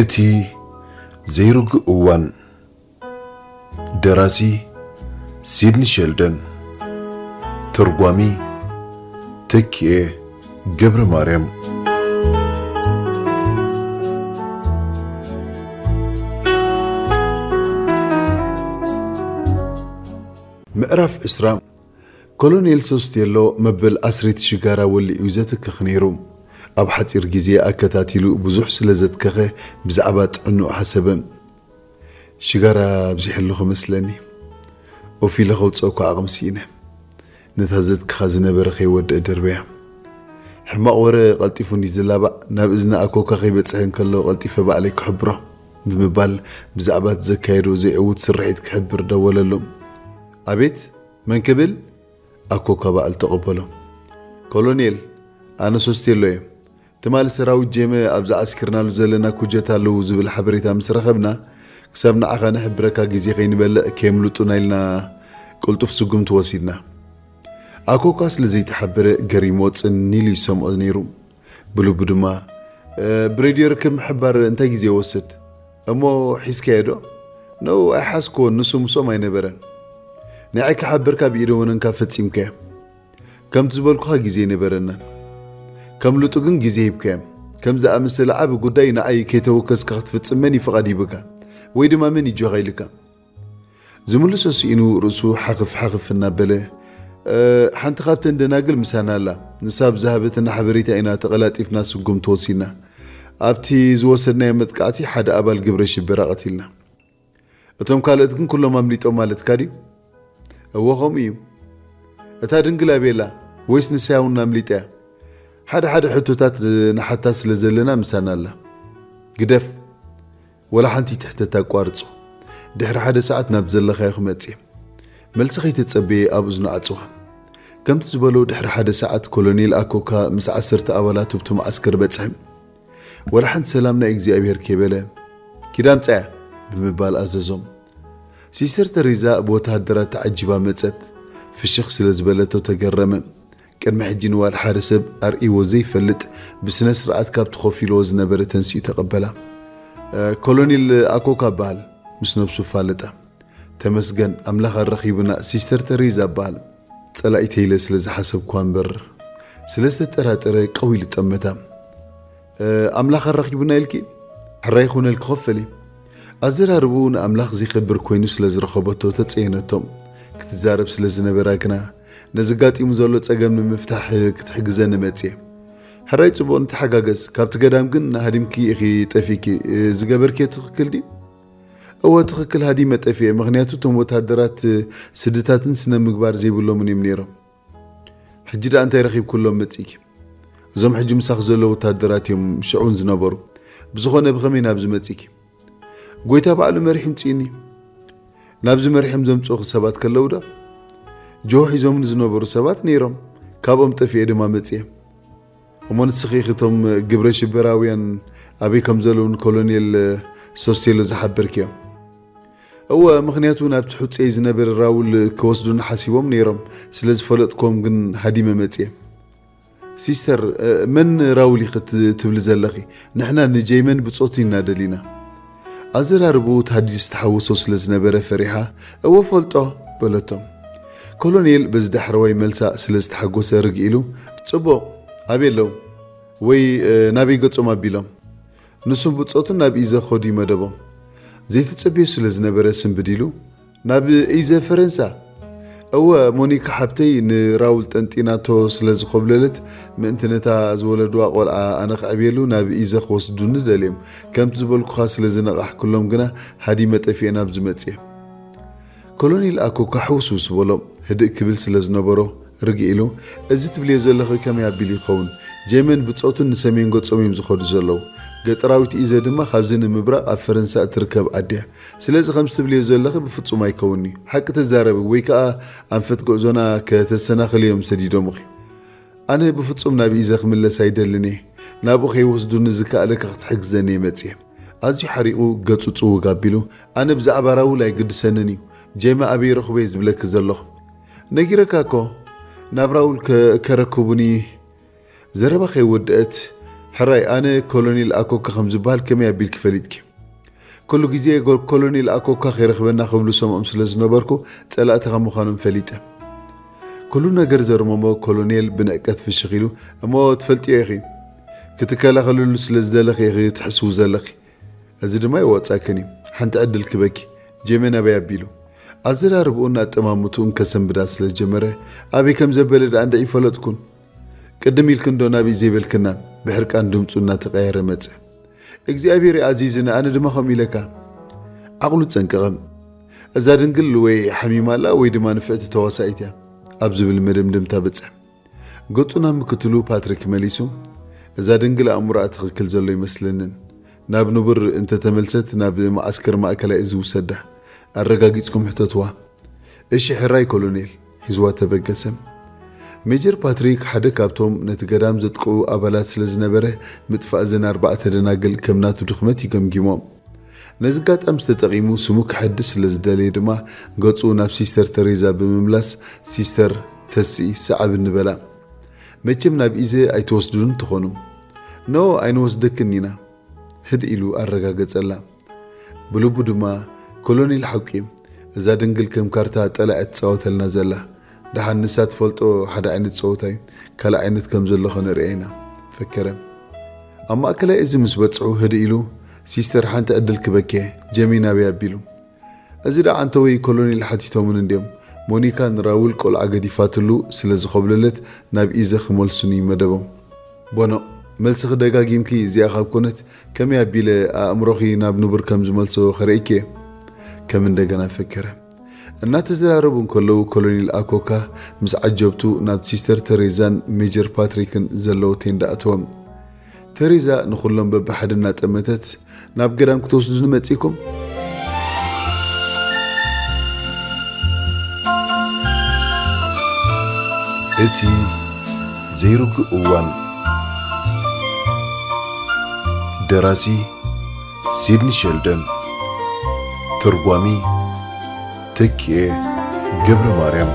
እቲ ዘይርጉእ እዋን። ደራሲ ሲድኒ ሸልደን። ተርጓሚ ተኪኤ ገብረ ማርያም። ምዕራፍ ዕስራ። ኮሎኔል ሶስቴሎ መበል ዓሰርተ ሽጋራ ወሊዑ እዩ ዘትክኽ ነይሩ። ኣብ ሓጺር ግዜ ኣከታቲሉ ብዙሕ ስለ ዘትከኸ ብዛዕባ ጥዕንኡ ሓሰበ። ሽጋራ ኣብዚሐ ኣለኹ መስለኒ። ኦፍ ኢለ ከውጽኦ እኳ ዓቕሚ ስኢነ። ነታ ዘትክኻ ዝነበረ ከይወድእ ደርበያ። ሕማቕ ወረ ቀልጢፉ እንዲ ዝላባዕ ናብ እዝኒ ኣኮካ ከይበጽሐ እንከሎ ቀልጢፈ ባዕለይ ክሕብሮ ብምባል ብዛዕባ እቲ ዘካየዶ ዘይዕዉት ስርሒት ክሕብር ደወለሉ። ኣቤት፣ መን ክብል? ኣኮካ ባዕሉ ተቐበሎ። ኮሎኔል፣ ኣነ ሶስቴሎ እየ። ትማሊ ሰራዊት ጄመ ኣብ ዝዓስኪርናሉ ዘለና ኩጀት ኣለዉ ዝብል ሓበሬታ ምስ ረኸብና፣ ክሳብ ንዓኻ ንሕብረካ ግዜ ከይንበልዕ ከየምልጡና ኢልና ቅልጡፍ ስጉምቲ ወሲድና። ኣኮካ ስለ ዘይተሓበረ ገሪሞ ጽን ኢሉ ይሰምዖ ነይሩ። ብልቡ ድማ፣ "እ፣ ብሬድዮ ርክብ ምሕባር እንታይ ግዜ ይወስድ? እሞ ሒዝካዮ ዶ?" "ነው፣ ኣይሓዝክዎን፣ ንሱ ምስኦም ኣይነበረን። ንዓይ ክሓብርካ ብኢደ ወነንካ ፈጺምካዮ። ከምቲ ዝበልኩኻ ግዜ ኣይነበረናን። ከምልጡ ግን ግዜ ሂብካዮም። ከም ዝኣመሰለ ዓቢ ጉዳይ ንዓይ ከይተወከስካ ክትፍጽም መን እዩ ፍቓድ ሂብካ? ወይ ድማ መን እዩ ጆኻ ኢልካ?" ዝምልሶ ስኢኑ ርእሱ ሓኽፍ ሓኽፍ እናበለ፣ "እ፣ ሓንቲ ካብተን ደናግል ምሳና ኣላ። ንሳ ብዝሃበትና ሓበሬታ ኢና ተቐላጢፍና ስጉምቲ ወሲድና። ኣብቲ ዝወሰድናዮ መጥቃዕቲ ሓደ ኣባል ግብረ ሽበራ ቀቲልና። እቶም ካልኦት ግን ኩሎም ኣምሊጦም ማለትካ ድዩ?" "እወ፣ ከምኡ እዩ። እታ ድንግል ኣበይ ኣላ? ወይስ ንሳ እውን ኣምሊጣ እያ? ሓደ ሓደ ሕቶታት ንሓታ ስለ ዘለና ምሳና ኣላ። ግደፍ፣ ወላ ሓንቲ ትሕተት ኣቋርጾ። ድሕሪ ሓደ ሰዓት ናብ ዘለኻዮ ክመጽእ እየ።" መልሲ ከይተጸበየ ኣብ እዝኑ ዓጽዋ። ከምቲ ዝበሎ ድሕሪ ሓደ ሰዓት ኮሎኔል ኣኮካ ምስ ዓሰርተ ኣባላቱ ኣብቲ መዓስከር በጽሐ። ወላ ሓንቲ ሰላም ናይ እግዚኣብሔር ከይበለ፣ "ኪዳ ምጻያ" ብምባል ኣዘዞም። ሲስተር ተሬዛ ብወተሃደራት ተዓጂባ መጸት። ፍሽኽ ስለ ዝበለቶ ተገረመ። ቅድሚ ሕጂ ንዋል ሓደ ሰብ ኣርእይዎ ዘይፈልጥ ብስነ ስርዓት ካብቲ ኮፍ ኢልዎ ዝነበረ ተንሲኡ ተቐበላ። "እ፣ ኮሎኔል ኣኮካ እበሃል" ምስ ነብሱ ፋለጠ። "ተመስገን ኣምላኽ ኣረኺቡና፣ ሲስተር ተሬዛ እበሃል። ጸላኢተይ ኢለ ስለ ዝሓሰብኩዋ እምበር" ስለ ዝተጠራጠረ ቀው ኢሉ ጠመታ። "እ፣ ኣምላኽ ኣራኺቡና ኢልኪ? ሕራይ ይኹነልኪ፣ ክኸፈል እዩ።" ኣዘራርብኡ ንኣምላኽ ዘይከብር ኮይኑ ስለ ዝረኸበቶ ተጸየነቶ። ክትዛረብ ስለ ዝነበራ ግና፣ "ነዚ ኣጋጢሙ ዘሎ ጸገም ንምፍታሕ ክትሕግዘኒ መጽየ። ሕራይ ጽቡቕ፣ ንተሓጋገዝ። ካብቲ ገዳም ግን ሃዲምኪ ኢኺ ጠፊእኪ። እ፣ ዝገበርክዮ ትኽክል ድዩ?" "እወ፣ ትኽክል፣ ሃዲመ ጠፊኤ። ምኽንያቱ እቶም ወተሃደራት ስድታትን ስነ ምግባር ዘይብሎምን እዮም ነይሮም። ሕጂ ደኣ እንታይ ረኺብክሎም መጺእኪ? እዞም ሕጂ ምሳኺ ዘለዉ ወተሃደራት እዮም ሽዑ እውን ዝነበሩ። ብዝኾነ፣ ብኸመይ ናብዚ መጺእኪ?" "ጎይታ ባዕሉ መሪሑ ምጺኡኒ። ናብዚ መሪሖም ዘምጽኡኺ ሰባት ከለዉ ዶ?" "ጆሆ ሒዞምኒ ዝነበሩ ሰባት ነይሮም። ካብኦም ጠፊኤ ድማ መጺኤ።" "እሞ ንስኺ ኢኺ እቶም ግብረ ሽበራውያን ኣበይ ከም ዘለዉ ንኮሎኔል ሶስቴሎ ዝሓበርክዮ?" "እወ፣ ምኽንያቱ ናብቲ ሕጹየይ ዝነበረ ራውል ክወስዱኒ ሓሲቦም ነይሮም። ስለ ዝፈለጥክዎም ግን ሃዲመ መጽየ።" "ሲስተር፣ እ፣ መን ራውል ኢኺ ት-፣ ትብሊ ዘለኺ? ንሕና ንጀይመን ብጾቱ ኢና ደሊና።" ኣዘራርብኡ ታዲ ዝተሓወሶ ስለ ዝነበረ ፈሪሓ፣ "እወ ፈልጦ" በለቶ። ኮሎኔል በዚ ዳሕረዋይ መልሳ ስለ ዝተሓጎሰ ርግ ኢሉ፣ "ጽቡቕ፣ ኣበይ ኣለዉ? ወይ፣ እ፣ ናበይ ገጾም ኣቢሎም?" ንሱን ብጾቱን ናብ ኢዘ ክኸዱ እዩ መደቦም። ዘይተጸብዮ ስለ ዝነበረ ስንብድ ኢሉ፣ "ናብ ኢዘ ፈረንሳ?" "እወ፣ ሞኒካ ሓብተይ ንራውል ጠንጢናቶ ስለ ዝኾብለለት፣ ምእንቲ ነታ ዝወለድዋ ቆልዓ ኣነ ከዕብየሉ ናብ ኢዘ ክወስዱኒ ደልዮም። ከምቲ ዝበልኩኻ ስለ ዝነቓሕኩሎም ግና ሃዲመ ጠፊኤ ናብዚ መጽየ።" ኮሎኔል ኣኮካ ሕውስውስ በሎ። ህድእ ክብል ስለ ዝነበሮ ርግእ ኢሉ፣ "እዚ ትብልዮ ዘለኺ ከመይ ኣቢሉ ይኸውን? ጀመን ብጾቱን ንሰሜን ገጾም እዮም ዝኸዱ ዘለዉ። ገጠራዊት ኢዘ ድማ ካብዚ ንምብራቕ ኣብ ፈረንሳ እትርከብ ዓዲ እያ። ስለዚ ከምዚ ትብልዮ ዘለኺ ብፍጹም ኣይከውንን'ዩ። ሓቂ ተዛረቢ ወይ ከኣ ኣንፈት ጉዕዞና ከተሰናኽልዮም ሰዲዶምኺ። ኣነ ብፍጹም ናብ ኢዘ ክምለስ ኣይደልን እየ። ናብኡ ከይወስዱኒ ዝከኣለካ ክትሕግዘኒ እየ መጽየ።" ኣዝዩ ሓሪቑ ገጹ ጽውግ ኣቢሉ፣ "ኣነ ብዛዕባ ራውል ኣይግድሰንን እዩ። ጀመ ኣበይ ረኽቦ እየ ዝብለኪ ዘለኹ። ነጊረካ እኮ ናብ ራውል ከ-፣ ከረክቡኒ" ዘረባ ከይወደአት ሕራይ፣ ኣነ ኮሎኔል ኣኮካ ከም ዝበሃል ከመይ ኣቢልኪ ፈሊጥኪ? ኩሉ ግዜ ጎ-፣ ኮሎኔል ኣኮካ ከይረኽበና ክብሉ ሰምዖም ስለ ዝነበርኩ፣ ጸላእትኻ ምዃኖም ፈሊጠ። ኩሉ ነገር ዘርመሞ ኮሎኔል ብንዕቀት ፍሽኽ ኢሉ፣ "እሞ ትፈልጥዮ ኢኺ። ክትከላኸልሉ ስለ ዝደለኺ ኢኺ ትሕስዊ ዘለኺ። እዚ ድማ ይወጻክን እዩ። ሓንቲ ዕድል ክበኪ። ጀሜ ናበይ ኣቢሉ?" ኣዘራርብኡን ኣጠማምትኡን ከሰንብዳ ስለ ዝጀመረ፣ ኣበይ ከም ዘበለ ደኣ እንድዒ ይፈለጥኩን። ቅድም ኢልክን ዶ ናብይ ዘይበልክናን? ብሕርቃን ድምጹ እናተቐየረ መጸ። "እግዚኣብሔር እዩ ኣዚዝኒ፣ ኣነ ድማ ከምኡ ኢለካ?" ዓቕሉ ጸንቀቐ። "እዛ ድንግል ወይ ሓሚማ ኣላ ወይ ድማ ንፍዕቲ ተዋሳኢት እያ" ኣብ ዝብል መደምደምታ በጸ። ገጹ ናብ ምክትሉ ፓትሪክ መሊሱ፣ "እዛ ድንግል ኣእምሮኣ ትኽክል ዘሎ ይመስለንን። ናብ ንቡር እንተተመልሰት ናብ መዓስከር ማእከላይ እዚ ውሰዳ። ኣረጋጊጽኩም ሕተትዋ።" "እሺ ሕራይ ኮሎኔል።" ሒዝዋ ተበገሰ። ሜጀር ፓትሪክ ሓደ ካብቶም ነቲ ገዳም ዘጥቅዑ ኣባላት ስለ ዝነበረ፣ ምጥፋእ እዘን ኣርባዕተ ደናግል ከም ናቱ ድኽመት እዩ ገምጊሞ። ነዚ ኣጋጣሚ ተጠቒሙ ስሙ ከሐድስ ስለ ዝደለየ ድማ፣ ገጹ ናብ ሲስተር ተሬዛ ብምምላስ፣ "ሲስተር ተስኢ፣ ሰዓብኒ" በላ። "መቸም ናብ ኢዘ ኣይትወስዱን ትኾኑ?" "ኖ፣ ኣይንወስደክን ኢና" ህድእ ኢሉ ኣረጋገጸላ። ብልቡ ድማ፣ "ኮሎኔል ሓቁ እዩ፣ እዛ ድንግል ከም ካርታ ጠላዕ ትጻወተልና ዘላ። ደሓን ንሳ ትፈልጦ ሓደ ዓይነት ጸወታ እዩ፣ ካልእ ዓይነት ከም ዘሎ ከነርእያ ኢና" ፈከረ። ኣብ ማእከላይ እዚ ምስ በጽሑ ህድእ ኢሉ፣ "ሲስተር፣ ሓንቲ ዕድል ክበኬ፣ ጀሚ ናበይ ኣቢሉ?" እዚ ደኣ ዓንተወይ ኮሎኔል ሓቲቶምን እንድዮም። ሞኒካን ራውል ቆልዓ ገዲፋትሉ ስለ ዝኾብለለት ናብ ኢዘ ክመልሱኒ መደቦም። ቦኖ፣ መልስኺ ደጋጊምኪ እዚኣ ካብ ኮነት፣ ከመይ ኣቢለ ኣእምሮኺ ናብ ንቡር ከም ዝመልሶ ከርእይኪ እየ። ከም እንደገና ፈከረ። እናተዘራረቡ እንከለዉ ኮሎኔል ኣኮካ ምስ ዓጀብቱ ናብ ሲስተር ተሬዛን ሜጀር ፓትሪክን ዘለዎ ቴንዳ ኣተወም። ተሬዛ ንኹሎም በብሓደ እናጠመተት፣ "ናብ ገዳም ክትወስዱኒ መጺእኩም?" እቲ ዘይርጉእ እዋን። ደራሲ ሲድኒ ሸልደን። ተርጓሚ ተኪኤ ገብረ ማርያም።